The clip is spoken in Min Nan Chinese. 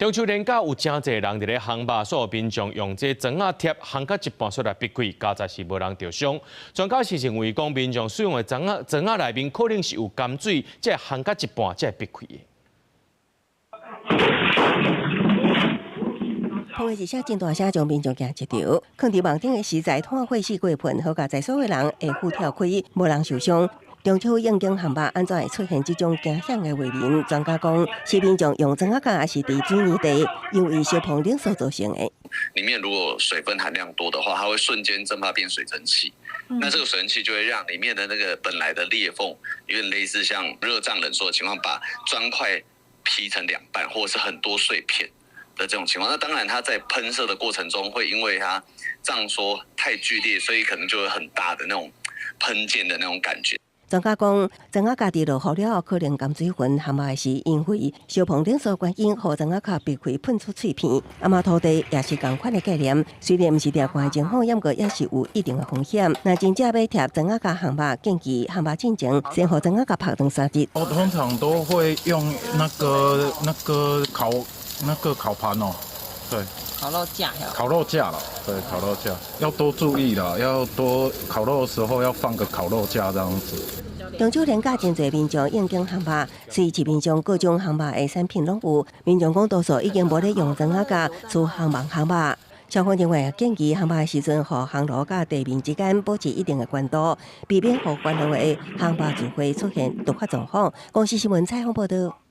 中秋連假有誠濟人佇咧烘肉，所以民眾用這磚仔貼烘到一半煞來逼開，佳哉是無人著傷。專家是認為講，民眾使用的磚仔磚仔內面可能是有鹹水，才會烘到一半才會逼開的。砰的一聲真大聲，將民眾驚一跳。囥佇網頂的食材炭火四過噴，好佳哉所有人會赴跳開，無人受傷。中秋應景烘肉按怎會出現這種驚險的畫面？專家講，是民眾用磚仔鉸抑是佇水泥地，因為燒膨冷所造成的。裡面如果水分含量多的話，它會瞬間蒸發變水蒸氣。那這個水蒸氣就會讓裡面的那個本來的裂縫，有點類似像熱脹冷縮的情況，把磚塊劈成兩半，或者是很多碎片的這種情況。那當然，它在噴射的過程中，會因為它脹縮太劇烈，所以可能就會很大的那種噴濺的那種感覺。專家講，磚仔鉸佇落雨了後，可能含水分烘肉時，因為燒膨冷縮關係，予磚仔鉸逼開噴出碎片。啊嘛，土地也是仝款的概念，雖然毋是掠寒的情況，毋過也是有一定的風險。若真正欲貼磚仔鉸烘肉，建議烘肉進前先予磚仔鉸曝長3日。我通常都會用那個烤盤哦，對，烤肉架，烤肉架啦，對，烤肉架要多注意啦，要多烤肉的時候要放個烤肉架這樣子。中秋連假真濟民眾應景烘肉，雖市面上各種烘肉的產品攏有，民眾講多數已經無咧用磚仔鉸做烘網烘肉。消防人員建議烘肉的時陣，予烘爐佮地面之間保持一定的懸度，避免予懸爐的烘肉聚火出現突發狀況。公視新聞採訪報導。